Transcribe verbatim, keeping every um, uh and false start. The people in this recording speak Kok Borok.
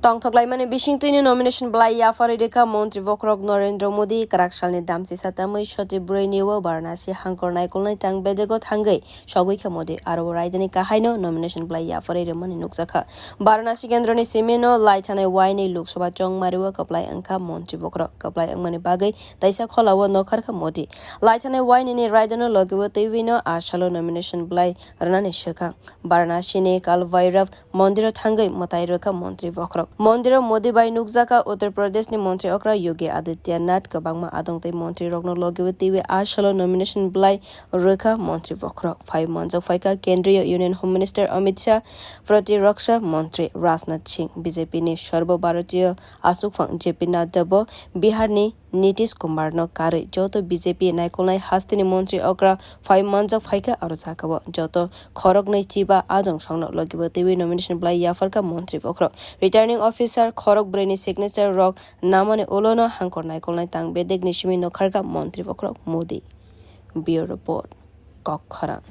Tongthoklaimani bisingtwino nomination belai yapharwi rwkha Montri Bokhorok Narendra Modi. Kwrak salni damchisa tamwi soti brwini o Varanasi hangkor naikolnai tang bedego thangwi sogwikha Modi. Aro o raidani kahaino nomination belai yapharwi rwmani nukjakha. Varanasi kendroni simino lai thanai waini Lok Sabha chongmario kwplai wngkha Montri Bokhorok. Kwplai wngmani bagwi taisa kholao nokharkha Modi. Lai thanai wainini raidano logiwo twiwino a salo nomination belai rwnani swkang Varanasini Kal Bhairav mondiro thangwi mwtai rwkha Montri Bokhorok. Mondiro Modi bai nukjakha Uttar Pradeshni Montri okra Yogi Adityanath, kwbangma adong tei montrirokno logiwi twiwi a salo nomination belai rwkha Montri Bokhorok. Phai manjak phaikha Kendriya Union Home Minister Amit Shah, Pratiroksha Montri Rajnath Singh, B J P ni Sarbo Bharatiya Achukphang J P Nadda bo Biharni Nitish Kumarno karwi joto B J P naikolnai hasteni montri okra phai manjak phaikha. Aro sakao joto khoroknwi chiba adong songno logibo twiwi nomination belai yapharkha Montri Bokhorok. Returning officer khorok brwini signature rok namani ulono hangkor naikolnai tang bedekni simi nokharkha Montri Bokhorok Modi. Bureau Report, Kokkhorang.